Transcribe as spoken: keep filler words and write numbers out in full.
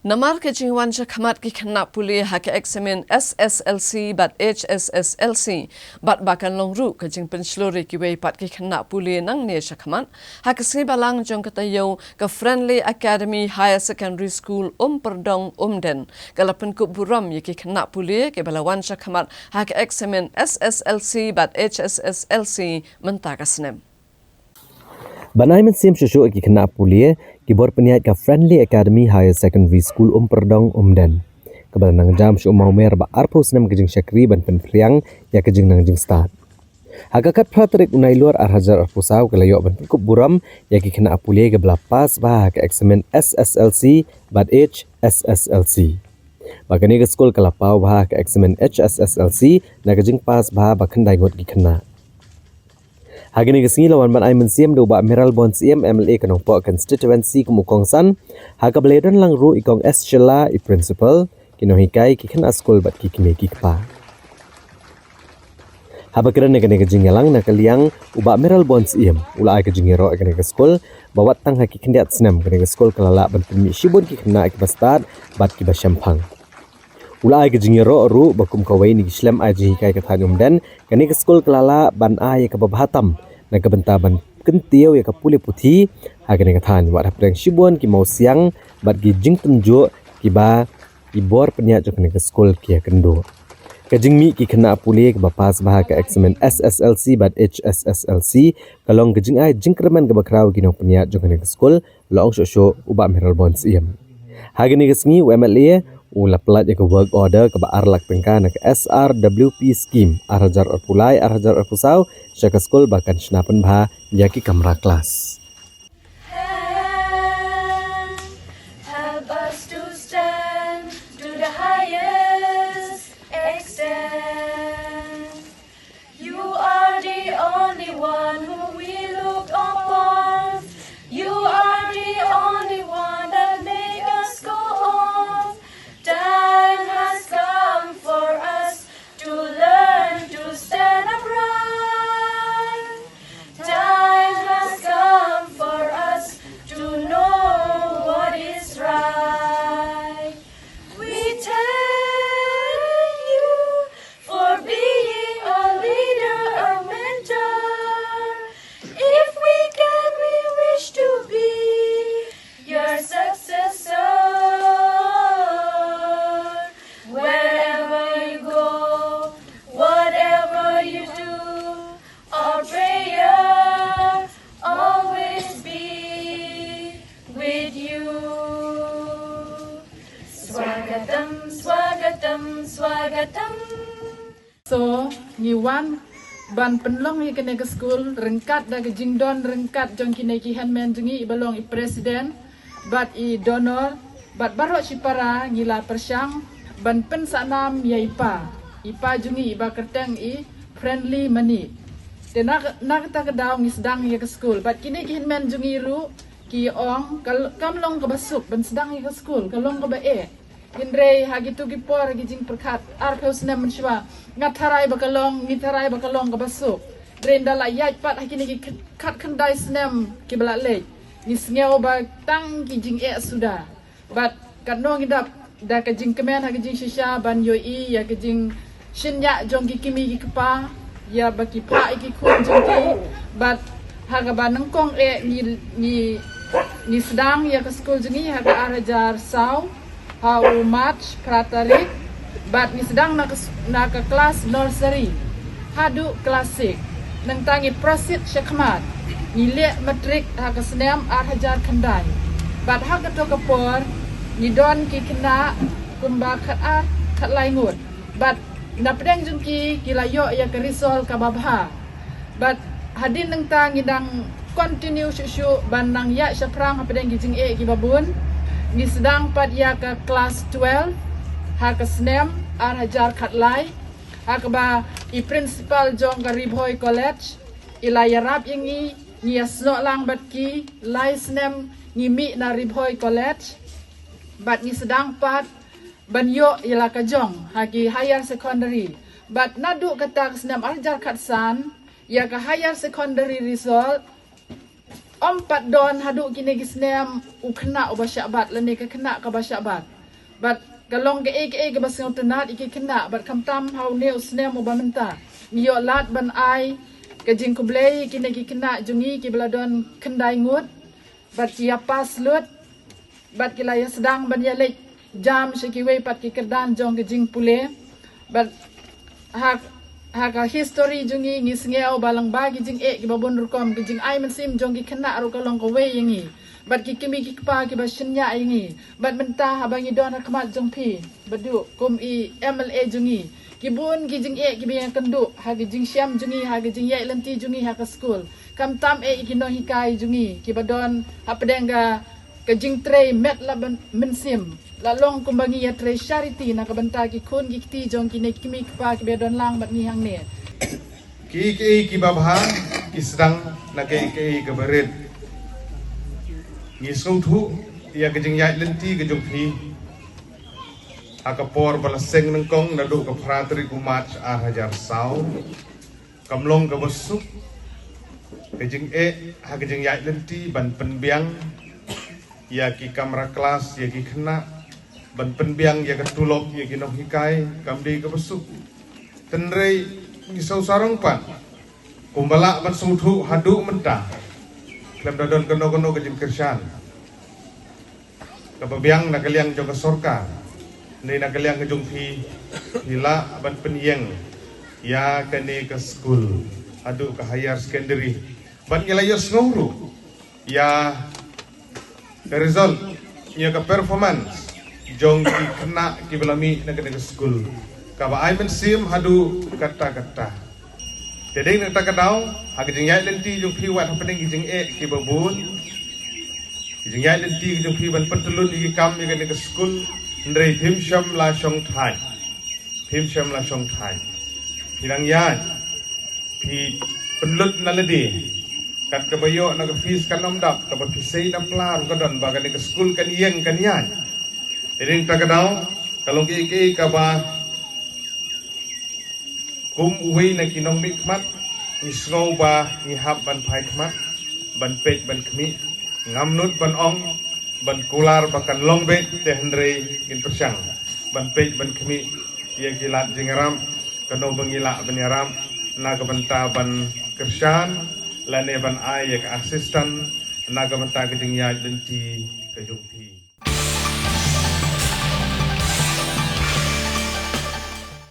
Namar ka jingwan shakhmat ki khynnah pule ha ka eksamin S S L C bad H S S L C, bad ba kan long ruh ka jingpynshlur ïa kiwei pat ki khynnah pule nangne shakhmat, ha ka sngi Balang jong ka taïew, ka Friendly Academy Higher Secondary School Umpadong Umden ka la pynkup burom ïa ki khynnah pule kiba la wan shakhmat ha ka eksamin S S L C bad H S S L C mynta ka snem. Ban ai mynsiem shuh shuh ïa ki khynnah pule, ki bor pynïaid ka Friendly Academy Higher Secondary School Umpadong Umden, kaba la nang jam sha u mawmer ba arphew snem ka jingshakri ban pynphriang ïa ka jingnang jingstad. Ha ka khatphra tarik u Nailur ar hajar arphew saw ka la ïoh ban pynkup burom ïa ki khynnah pule kiba la pass bha ha ka eksamin S S L C bad H S S L C. Ba kane ka skul ka la paw bha ha ka eksamin H S S L C na ka jingpass bha ba khyndai ngut ki khynnah. Ha kane ka sngi la wan ban ai mynsiem da u Bah Mayralborn Syiem, M L A ka Nongpoh Constituency, kum u kongsan, ha kaba la ïadon lang ruh i Kong S Shylla, i principal, ki nonghikai, ki khynnah skul bad ki kmie ki kpa. Haba kren ha kane ka jingïalang na ka liang u Bah Mayralborn Syiem, u la ai ka jingïaroh ïa kane ka skul ba wat tang ha ki khyndiat snem kane ka skul ka la lah ban pynmih shibun ki khynnah kiba stad bad kiba shemphang. U la ai ka jingïaroh ruh ba kum kawei na ki shlem ai jinghikai ka thaiñ Umden, kane ka skul ka la lah ban ai ïa kaba bha tam na ka bynta ban kyntiew ïa ka pule puthi ha kane ka thaiñ, wat hapdeng shibun ki mawsiang bad ki jingtynjuh kiba ki bor pynïaid jong kane ka skul ki ïakynduh. Ka jingmih ki khynnah pule kiba pass bha ha ka eksamin S S L C bad H S S L C ka long ka jingai jingkyrmen kaba khraw ïa ki nongpynïaid jong kane ka skul, la ong shuh shuh u Bah Mayralborn Syiem. Ha kane ka sngi u M L A u la pyllait ïa ka work order kaba ar lak tyngka na ka S R W P scheme ar hajar arphew lai ar hajar arphew saw sha ka skul ba kan shna pynbha ïa ki kamra klas. Help us to stand to the highest extent. You are the only one who we look upon. You are the only one that make us go on. Time has come for us to learn to stand upright. Time has come for us to know what is right. We thank you for being a leader, a mentor. If we can, we wish to be your successor. Wherever you go, whatever you do, our prayer always be with you. Swagatam, swagatam, swagatam. So, ngi wan ban pynlong ïa kane ka skul ryngkat da ka jingdon ryngkat jong kine ki hynmen jong ngi, iba long i president bad i donor bad baroh shipara ngi la pyrshang ban pynsah nam ïa i pa, i pa jong ngi iba kyrteng i Friendly Mani. Te na, na kata ka daw ngi sdang ïa ka skul bad kine ki hynmen jong ngi ruh ki ong ka l-, kam long kaba suk ban sdang ïa ka skul, ka long kaba eh. Hynrei ha kito ki por, ha ki jingpyrkhat arphew snem mynshuwa, nga tharai ba ka long, ngi tharai ba ka long kaba suk. Hynrei ynda la ïaid pat ha kine ki kh-, khatkhyndai snem kiba la leit, ngi sngew ba tang ki jingeh suda. Bad katno ngi dap da ka jingkmen ha ka jingshisha ban ïohi ïa ka jingshynñiah jong ki kmie ki kpa ïa ba ki phah ïa ki khun jong ki. Bad ha kaba nyngkong eh ngi, ngi, ngi sdang ïa ka skul jong ngi ha ka ar hajar saw ha u March phra tarik. Bad ngi sdang na ka s-, na ka klas nursery haduh klas six. Nangta ngi proceed shakhmat, ngi leh matrik ha ka snem ar hajar khyndai. Bad ha kato ka por ngi don ki khynnah kumba khatar khatlai ngut. Bad na pdeng jong ki, ki la ïoh ïa ka result kaba bha. Bad hadien nangta ngi dang continue shuh shuh ban nang ïaid shaphrang ha pdeng ki jingeh kiba bun. Ngi sdang pat ïa ka klas twelve ha ka snem ar hajar khatlai, ha kaba i principal jong ka Ri Bhoi College i la ïarap ïa ngi, ngi ïasnoh lang bad ki. Lai snem ngi mih na Ri Bhoi College bad ngi sdang pat ban ïoh ïa la ka jong ha ki higher secondary. Bad naduh kata ka snem ar hajar khatsan, ïa ka higher secondary result ym pat don haduh kine ki snem u khynnah uba shah bat lane ka khynnah kaba shah bat. Bad ka long kaei kaei kaba sngewtynnat ïa ki khynnah, bad khamtam ha une u snem uba mynta ngi ïoh lad ban ai ka jingkhublei ïa kine ki khynnah jong ngi kiba la don khyndai ngut, bad ki ïa pass lut, bad ki la ïa sdang ban ïa leit jam sha kiwei pat ki kyrdan jong ka jingpule. Bad ha, ha ka history jong ngi, ngi sngew ba lyngba ki jingeh kiba bun rukom, ki jingai mynsiem jong ki khynnah ruh ka long kawei ïa ngi, bad ki kmie ki kpa kiba shynñiah ïa ngi. Bad mynta haba ngi don ha khmat jong phi, Bah Duh, kum i M L A jong ngi, ki bun ki jingeh kiba ïakynduh ha ki jingshem jong ngi, ha ki jingïaid lynti jong ngi ha ka skul, khamtam eh ïa ki nonghikai jong ngi kiba don hapdeng ka, ka jingtrei met la ban mynsiem, la long kumba ngi ïatrei charity na ka bynta ki khun ki kti jong kine ki kmie ki kpa kiba ïadon lang bad ngi hangne. Kiei kiei kiba bha ki sdang na kiei kiei kaba rit. Ngi sngewthuh ïa ka jingïaid lynti ka jong phi ha ka por ba la seng nyngkong naduh ka phra tarik u March ar hajar saw. Kam long kaba suk ka jingeh ha ka jingïaid lynti ban pynbiang ïa ki kamra klas ïa ki khynnah, ban pynbiang ïa ka tulop ïa ki nonghikai, kam dei kaba suk. Hynrei ngi sngewsarong pat kumba lah ban sngewthuh haduh mynta khlem da don kano kano ka jingkyrshan kaba biang na ka liang jong ka sorkar ne na ka liang ka jong phi, phi lah ban pynïeng ïa kane ka skul haduh ka higher secondary. Bad ngi la ïohsngew ruh ïa ka result, ïa ka performance jong ki khynnah kiba la mih na kane ka skul, kaba ai mynsiem haduh katta katta. Te dei na kata ka daw, ha ka jingïaid lynti jong phi wat hapdeng ki jingeh kiba bun, ki jingïaid lynti ki jong phi ban pyntylun ïa ki kam ïa kane ka skul, hynrei phim shym la shong thait. Phim shym la shong thait. Phi dang ïaid, phi pynlut na lade. Kat kaba ïoh na ka fees kan ym dap, kaba phi sei na pla ruh ka don, ba kane ka skul kan ïeng kan ïaid. Te dei na kata ka daw, ka long kiei kiei kaba kum uwei na ki nongmihkhmat, ngi sngew ba ngi hap ban phai khmat, ban peit ban khmih, ngam nud ban ong, ban kular ba kan long beit, te hynrei ngin pyrshang ban peit ban khmih ïa ki lad jingïarap, kano ba ngi lah ban ïarap na ka bynta ban kyrshan lane ban ai ïa ka assistant na ka bynta ka jingïaid lynti ka jong phi.